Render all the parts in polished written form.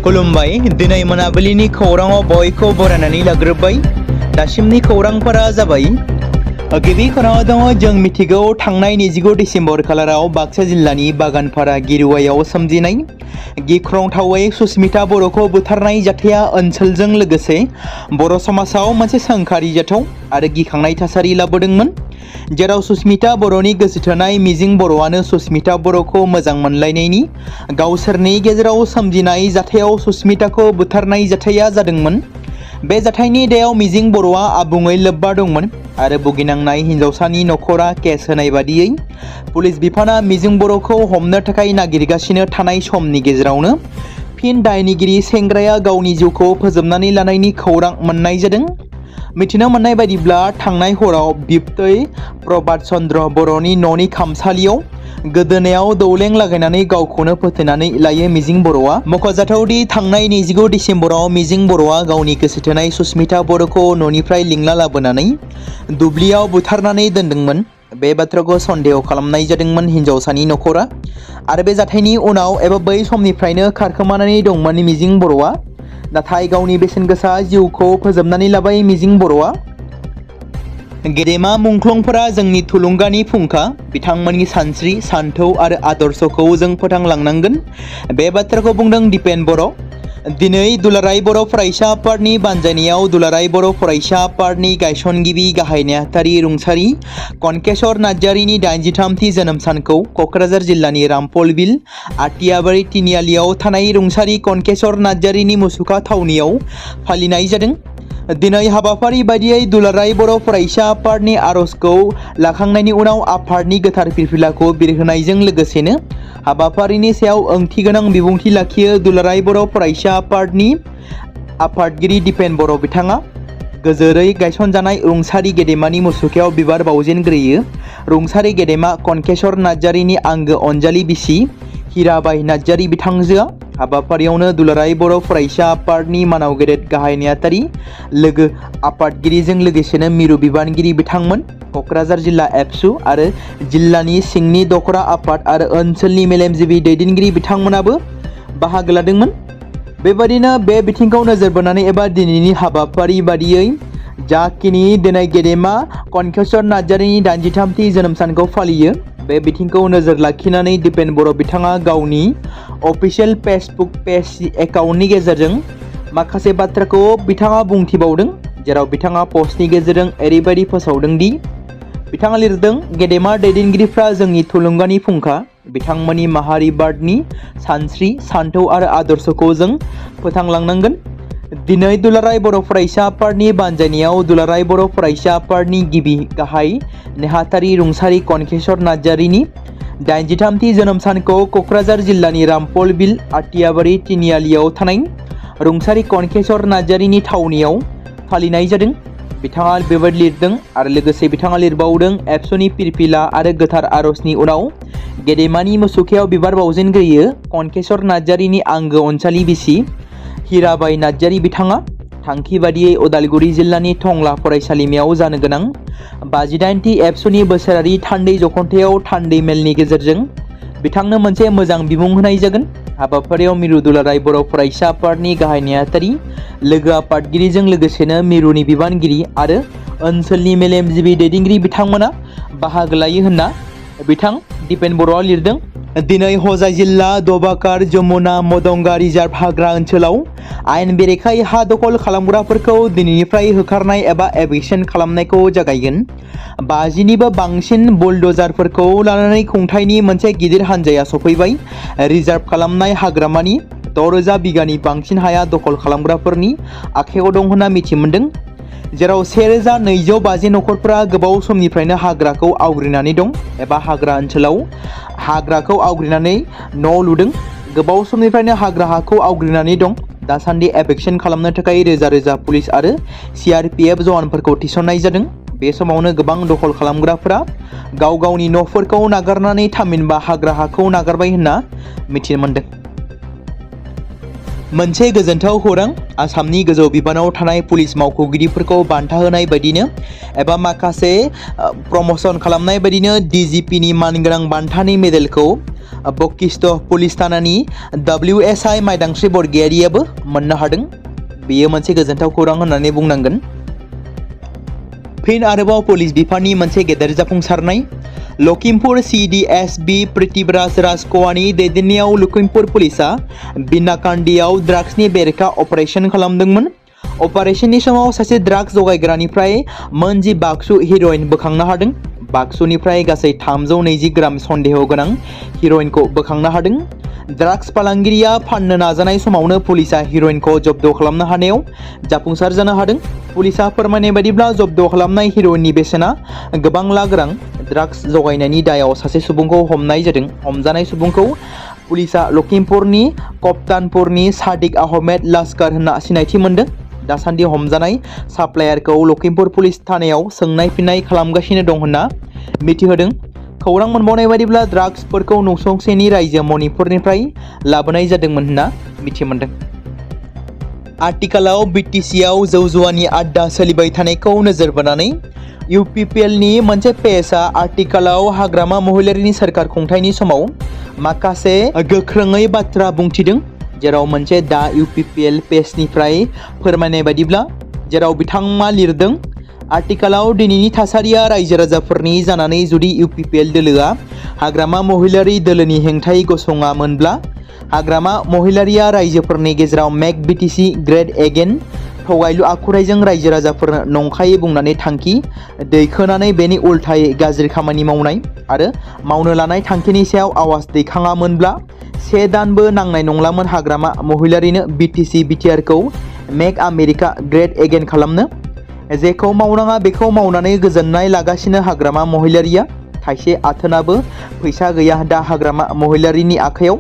खुलुमबाय दिनै मोनाबिलिनि खौराङाव बयखौ बरायनानै लाग्रोबाय। दासिमनि खौरांफोरा जाबाय। गिबि खौराङाव दङ जों मिथिगौ थांनाय 29 डिसेम्बर खालाराव बाक्सा जिल्लानि बागानपारा गिरुवायाव सोमजिनाय गिख्रंथावै सुस्मिता बर'खौ बुथारनाय जाथाया ओनसोलजों लोगोसे बर' समाजाव मोनसे सोंखारिजाथाव आरो गिखांनाय थासारि लाबोदोंमोन। जेराव सुस्मिता बर'नि गोसोथोनाय मिजिं बर'आनो सुस्मिता बर'खौ मोजां मोनलायनायनि गावसोरनि गेजेराव सोमजिनाय जाथायाव सुस्मिताखौ बुथारनाय जाथाया जादोंमोन। बे जाथायनि दायाव मिजिं बर'आ आबुङै लोब्बा दंमोन आरो भुगिनांनाय हिन्जावसानि नखरा केस होनाय बादियै पुलिस बिफाना मिजिं बर'खौ हमनो थाखाय नागिरगासिनो थानाय समनि गेजेरावनो फिन दायनिगिरि सेंग्राया गावनि जिउखौ फोजोबनानै लानायनि खौरां मोननाय जादों। मिथिनो मोननाय बायदिब्ला थांनाय हराव बिबतै प्रभात चन्द्र बर'नि न'नि खामसालियाव गोदोनायाव दौलें लागायनानै गावखौनो फोथैनानै लायो मिजिं बर'आ। मख'जाथावदि थांनाय 29 डिसेम्बराव मिजिं बर'आ गावनि गोसोथोनाय सुस्मिता बर'खौ न'निफ्राय लिंना लाबोनानै दुब्लियाव बुथारनानै दोनदोंमोन। बे बाथ्राखौ सन्देह खालामनाय जादोंमोन हिन्जावसानि नखरा आरो बे जाथायनि उनाव एबा बै समनिफ्रायनो खारखोमानानै दंमोन मिजिं बर'आ। नाथाय गावनि बेसेन गोसा जिउखौ फोजोबनानै लाबाय मिजिं बर'आ। गेदेमा मुंख्लंफोरा जोंनि थुलुंगानि फुंखा बिथांमोननि सानस्रि सान्थौ आरो आदर्शखौ जों फोथांलांनांगोन। बे बाथ्राखौ बुंदों दिपेन बर'। दिनै दुलाराय बर' फरायसा आफादनि बानजायनायाव दुलाराय बर' फरायसा आफादनि गायसनगिरि गाहाय नेहाथारि रुंसारि कनकेश्वर नार्जारिनि 83थि जोनोम सानखौ क'क्राझार जिल्लानि रामफलबिल आटियाबारि तिनिआलियाव थानाय रुंसारि कनकेश्वर नार्जारिनि मुसुखा थावनियाव फालिनाय जादों। दिनै हाबाफारि बायदियै दुलाराय बर' फरायसा आफादनि आर'जखौ लाखांनायनि उनाव आफादनि गोथार फिरफिलाखौ बिरहोनायजों लोगोसेनो हाबाफारिनि सायाव ओंथिगोनां बिबुंथि लाखियो दुलाराय बर' फरायसा आफादनि आफादगिरि दिपेन बर' बिथाङा। गोजोरै गायसनजानाय रुंसारि गेदेमानि मुसुखायाव बिबार बावजेनग्रोयो रुंसारि गेदेमा कनकेश्वर नार्जारिनि आंगो अनजालि बिसि हिराबाई नार्जारि बिथांजोआ। हाबाफारियावनो दुलाराय बर' फरायसा आफादनि मानाव गेदेर गाहाय नेहाथारि लोगो आफादगिरिजों लोगोसेनो मिरु बिबानगिरि बिथांमोन क'क्राझार जिल्ला एबसु आरो जिल्लानि सिंनि दखरा आफाद आरो ओनसोलनि मेलेमजिबि दैदेनगिरि बिथांमोनाबो बाहागो लादोंमोन। बेबादिनो बे बिथिंखौ नोजोर बोनानै एबा दिनैनि हाबाफारि बादियै जाखिनि दिनै गेदेमा कनकेश्वर नार्जारिनि 83थि जोनोम सानखौ फालियो बे बिथिंखौ नोजोर लाखिनानै दिपेन बर' बिथाङा गावनि अफिसियेल फेसबुक पेज एकाउन्टनि गेजेरजों माखासे बाथ्राखौ बिथाङा बुंथिबावदों। जेराव बिथाङा पस्टनि गेजेरजों ओरैबायदि फोसावदों दि बिथाङा लिरदों गेदेमा दैदेनगिरिफ्रा जोंनि थुलुंगानि फुंखा बिथांमोननि माहारिबादनि सानस्रि सान्थौ आरो आदर्शखौ जों फोथांलांनांगोन। दिनै दुलाराय बर' फरायसा आफादनि बानजायनायाव दुलाराय बर' फरायसा आफादनि गिबि गाहाय नेहाथारि रुंसारि कनकेश्वर नार्जारिनि 83थि जोनोम सानखौ क'क्राझार जिल्लानि रामफलबिल आटियाबारि तिनिआलियाव थानाय रुंसारि कनकेश्वर नार्जारिनि थावनियाव फालिनाय जादों। बिथाङा बेबायदि लिरदों आरो लोगोसे बिथाङा लिरबावदों एबसुनि फिरफिला आरो गोथार आर'जनि उनाव गेदेमानि मुसुखायाव बिबार बावजेनग्रोयो कनकेश्वर नार्जारिनि आंगो अनजालि बिसि हिराबाई नार्जारि बिथाङा। थांखि बादियै उदालगुरि जिल्लानि टंला फरायसालिमायाव जानो गोनां 58थि एबसुनि बोसोरारि थान्दै जखन्थायाव थान्दै मेलनि गेजेरजों बिथांनो मोनसे मोजां बिमुं होनाय जागोन। हाबाफारियाव मिरु दुलाराय बर' फरायसा आफादनि गाहाय नेहाथारि लोगो आफादगिरिजों लोगोसेनो मिरुनि बिबानगिरि आरो ओनसोलनि मेलेमजिबि दैदेनगिरि बिथांमोना बाहागो लायो होनना बिथां दिपेन बर'आ लिरदों। दिनै हजाय जिल्ला दबाकार जमुना मदंगा रिजार्भ हाग्रा ओनसोलाव आयेन बेरेखायै हा दखल खालामग्राफोरखौ दिनैनिफ्राय होखारनाय एबा एभिक्सन खालामनायखौ जागायगोन। 50निबो बांसिन बुलडजारफोरखौ लानानै खुंथायनि मोनसे गिदिर हान्जाया सफैबाय। रिजार्भ खालामनाय हाग्रामानि 6000 बिगानि बांसिन हाया दखल खालामग्राफोरनि आखायाव दं होनना मिथि मोन्दों। जेराव 1250 नखरफोरा गोबाव समनिफ्रायनो हाग्राखौ आवग्रिनानै दं एबा हाग्रा ओनसोलाव हाग्राखौ आवग्रिनानै न' लुदों। गोबाव समनिफ्रायनो हाग्रा हाखौ आवग्रिनानै दं। दासान्दि एभिक्सन खालामनो थाखाय रोजा रोजा पुलिस आरो CRPF जवानफोरखौ थिसननाय जादों। बे समावनो गोबां दखल खालामग्राफोरा गाव गावनि न'फोरखौ नागारनानै थामहिनबा हाग्रा हाखौ नागारबाय होनना मिथिनो मोन्दों। मोनसे गोजोनथाव खौरां आसामनि गोजौ बिबानाव थानाय पुलिस मावख'गिरिफोरखौ बान्था होनाय बायदिनो एबा माखासे प्रमोशन खालामनाय बायदिनो DGPनि मानगोनां बान्थानि मेडेलखौ बकिस्ट पुलिस थानानि WSI माइदांस्रि बरगयारियाबो मोननो हादों। बेयो मोनसे गोजोनथाव खौरां होननानै बुंनांगोन। फिन आरोबाव पुलिस बिफाननि मोनसे गेदेर जाफुंसारनाय। लखिमपुर CDSB पृथ्वीराज राजख'वानि दैदेननायाव लखिमपुर पुलिसा बिनाकान्दियाव ड्राग्सनि बेरेखा अपारेशन खालामदोंमोन। अपारेशननि समाव सासे ड्राग्स जगायग्रानिफ्राय मोनजि बाक्सु हिर'इन बोखांनो हादों। बाक्सुनिफ्राय गासै 320 ग्राम सन्देह गोनां हिर'इनखौ बोखांनो हादों। ड्राग्स फालांगिरिया फाननो नाजानाय समावनो पुलिसा हिर'इनखौ जब्द खालामनो हानायाव जाफुंसार जानो हादों। पुलिसा फोरमायनाय बायदिब्ला जब्द खालामनाय हिर'इननि बेसेना गोबां लाख रां। ड्राग्स जगायनायनि दायाव सासे सुबुंखौ हमनाय जादों। हमजानाय सुबुंखौ पुलिसा लखिमपुरनि कप्तानपुरनि सादिक आहमेद लास्कार होनना सिनायथि मोनदों। दासान्दि हमजानाय साप्लायारखौ लखिमपुर पुलिस थानायाव सोंनाय फिननाय खालामगासिनो दं होनना मिथिहोदों। खौरां मोनबावनाय बायदिब्ला ड्राग्सफोरखौ नसुंसेनि रायजो मणिपुरनिफ्राय लाबोनाय जादोंमोन होनना मिथिमोनदों। आथिखालाव BTCआव जौ जुवानि आड्डा सोलिबाय थानायखौ नोजोर बोनानै UPPLनि मोनसे पेजआ आथिखालाव हाग्रामा महिलारिनि सोरखार खुंथायनि समाव माखासे गोख्रोङै बाथ्रा बुंथिदों। जेराव मोनसे दा UPPL पेजनिफ्राय फोरमायनाय बायदिब्ला जेराव बिथाङा लिरदों, आथिखालाव दिनैनि थासारिया रायजो राजाफोरनि जानानै जुदि UPPL दोलोआ हाग्रामा महिलारि दोलोनि हेंथायै गसङामोनब्ला हाग्रामा महिलारिया रायजोफोरनि गेजेराव मेक BTC ग्रेट एगेन थगायलु आखुथायजों रायजो राजाफोरनो नंखायै बुंनानै थांखि दैखोनानै बेनि उल्थायै गाज्रि खामानि मावनाय आरो मावनो लानाय थांखिनि सायाव आवाज दैखाङामोनब्ला 1 दानबो नांनाय नंलामोन हाग्रामा महिलारिनो BTR-खौ मेक आमेरिका ग्रेट एगेन खालामनो। जेखौ मावनाङा बेखौ मावनानै गोजोननाय लागासिनो हाग्रामा महिलारिया। थाइसे आथोनाबो फैसा गैया दा हाग्रामा महिलारिनि आखायाव।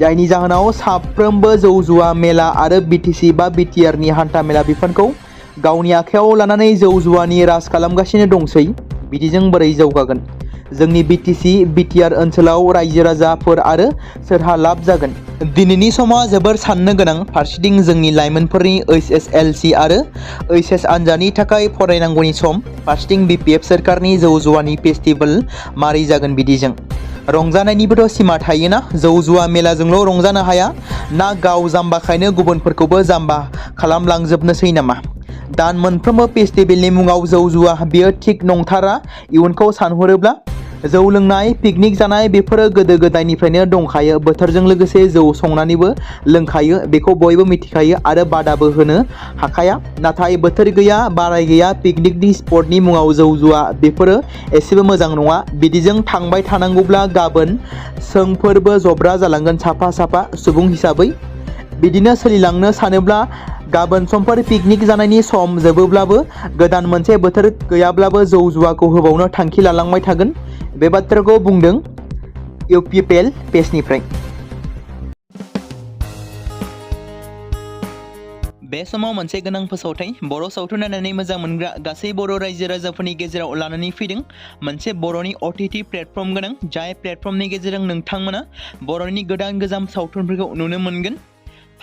जायनि जाहोनाव साफ्रोमबो जौ जुवा मेला आरो BTC बा BTRनि हान्था मेला बिफानखौ गावनि आखायाव लानानै जौ जुवानि राज खालामगासिनो दंसै। बिदिजों बोरै जौगागोन? जोंनि BTC BTR ओनसोलाव रायजो राजाफोर आरो सोरहा लाब जागोन? दिनैनि समा जोबोर साननो गोनां। फारसेथिं जोंनि लाइमोनफोरनि HSLC आरो HS आनजादनि थाखाय फरायनांगौनि सम। फारसेथिं BPF सोरखारनि जौ जुवानि फेस्टिभेल मारै जागोन बिदिजों? रंजानायनिबोथ' सिमा थायोना। जौ जुवा मेलाजोंल' रंजानो हाया ना गाव जाम्बाखायनो गुबुनफोरखौबो जाम्बा खालामलांजोबनोसै नामा? दान मोनफ्रोमबो फेस्टिभेलनि मुङाव जौ जुवा बियो थिग नंथारा। इयुनखौ सानहरोब्ला जौ लोंनाय पिकनिक जानाय बेफोरो गोदो गोदायनिफ्रायनो दंखायो। बोथोरजों लोगोसे जौ संनानैबो लोंखायो, बेखौ बयबो मिथिखायो आरो बादाबो होनो हाखाया। नाथाय बोथोर गैया बाराय गैया पिकनिकनि स्पटनि मुङाव जौ जुवा बेफोरो एसेबो मोजां नङा। बिदिजों थांबाय थानांगौब्ला गाबोन सोंफोरबो जब्रा जालांगोन साफा साफा सुबुं हिसाबै। बिदिनो सोलिलांनो सानोब्ला गाबोन समफोर पिकनिक जानायनि सम जोबोब्लाबो गोदान मोनसे बोथोर गैयाब्लाबो जौ जुवाखौ होबावनो थांखि लालांबाय थागोन। बे बाथ्राखौ बुंदों UPPL पेजनिफ्राय। बे समाव मोनसे गोनां फोसावथाय बर' सावथुन नायनानै मोजां मोनग्रा गासै बर' रायजो राजाफोरनि गेजेराव लानानै फैदों मोनसे बर'नि OTT प्लेटफर्म गोनां। जाय प्लेटफर्मनि गेजेरजों नोंथांमोना बर'नि गोदान गोजाम सावथुनफोरखौ नुनो मोनगोन।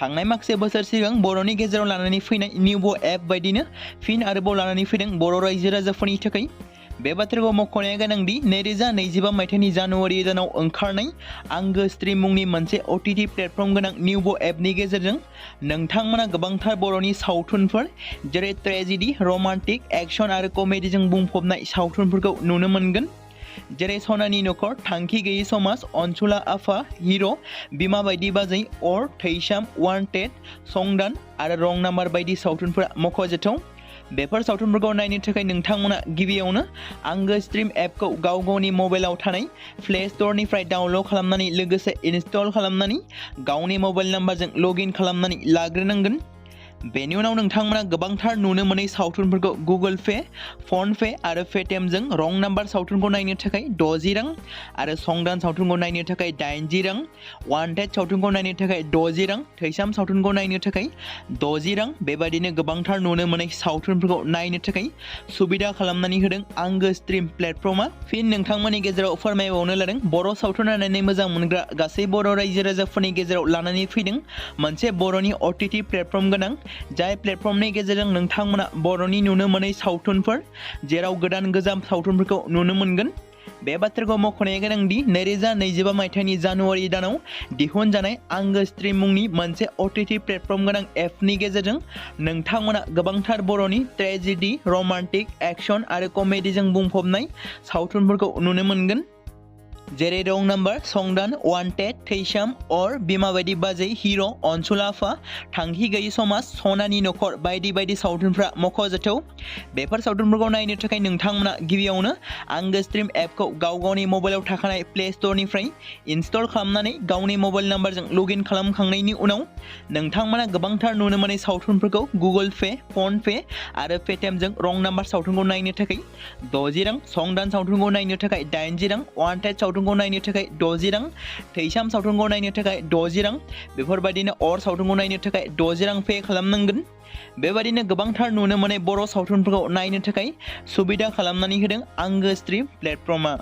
थांनाय माखासे बोसोर सिगां बर'नि गेजेराव लानानै फैनाय निउबो एप बायदिनो फिन आरोबाव लानानै फैदों बर' रायजो राजाफोरनि थाखाय। बे बाथ्राखौ मख'नाया गोनांदि 2025 मायथाइनि जानुवारि दानाव ओंखारनाय आंगो स्ट्रिम मुंनि मोनसे OTT प्लेटफर्म गोनां निउबो एपनि गेजेरजों नोंथांमोना गोबांथार बर'नि सावथुनफोर जेरै ट्रेजेडि, रमान्टिक, एक्सन आरो कमेडिजों बुंफबनाय सावथुनफोरखौ नुनो मोनगोन। जेरै सनानि नखर, थांखि गैयै समाज, अनसुला आफा, हिर', बिमा बायदि बाजै, अर, थैसाम, वान्टेड, संदान आरो रं नाम्बार बायदि सावथुनफोरा मख'जाथाव। बेफोर सावथुनफोरखौ नायनो थाखाय नोंथांमोना गिबियावनो आंगो स्ट्रिम एपखौ गाव गावनि मबाइलाव थानाय प्ले स्ट'रनिफ्राय डाउनल'ड खालामनानै लोगोसे इनस्टल खालामनानै गावनि मबाइल नाम्बारजों लगइन खालामनानै लाग्रोनांगोन। बेनि उनाव नोंथांमोना गोबांथार नुनो मोनै सावथुनफोरखौ गुगोल पे, फन पे आरो पेटिएमजों रं नाम्बार सावथुनखौ नायनो थाखाय 60 रां आरो संदान सावथुनखौ नायनो थाखाय 80 रां, वान्टेड सावथुनखौ नायनो थाखाय 60 रां, थैसाम सावथुनखौ नायनो थाखाय 60 रां बेबायदिनो गोबांथार नुनो मोनै सावथुनफोरखौ नायनो थाखाय सुबिदा खालामनानै होदों आंगो स्ट्रिम प्लेटफर्मा। फिन नोंथांमोननि गेजेराव फोरमायबावनो लादों बर' सावथुन नायनानै मोजां मोनग्रा गासै बर' रायजो राजाफोरनि गेजेराव लानानै फैदों मोनसे बर'नि OTT प्लेटफर्म गोनां। जाय प्लेटफर्मनि गेजेरजों नोंथांमोना बर'नि नुनो मोनै सावथुनफोर जेराव गोदान गोजाम सावथुनफोरखौ नुनो मोनगोन। बे बाथ्राखौ मख'नाया गोनांदि 2025 मायथाइनि जानुवारि दानाव दिहुनजानाय आंगो स्ट्रीम मुंनि मोनसे OTT प्लेटफर्म गोनां एपनि गेजेरजों नोंथांमोना गोबांथार बर'नि ट्रेजेडी, रमान्टिक, एक्शन आरो कमेडीजों बुंफबनाय सावथुनफोरखौ नुनो मोनगोन। जेरै रं नाम्बार, संदान, वान्टेड, थैसाम, अर, बिमा बायदि बाजै, हिर', अनसुल आफा, थांखि गैयि समाज, सनानि नखर बायदि बायदि सावथुनफ्रा मख'जाथाव। बेफोर सावथुनफोरखौ नायनो थाखाय नोंथांमोना गिबियावनो आंगो स्ट्रीम एपखौ गावनि मबाइलाव थाखानाय प्ले स्ट'रनिफ्राय इनस्टल खालामनानै गावनि मबाइल नाम्बारजों लगइन खालामखांनायनि उनाव नोंथांमोना गोबांथार नुनो मोननाय सावथुनफोरखौ गुगोल पे, फन पे आरो पेटिएमजों रं नाम्बार सावथुनखौ नायनो थाखाय 60 रां, संदान सावथुनखौ नायनो थाखाय 80 रां, वान्टेड सावथुनखौ नायनो थाखाय 60 रां, थैसाम सावथुनखौ नायनो थाखाय 60 रां, बेफोरबायदिनो अर सावथुनखौ नायनो थाखाय 60 रां पे खालामनांगोन। बेबायदिनो गोबांथार नुनो मोननाय बर' सावथुनफोरखौ नायनो थाखाय सुबिदा खालामनानै होदों आंगो स्ट्रीम प्लेटफर्मआ।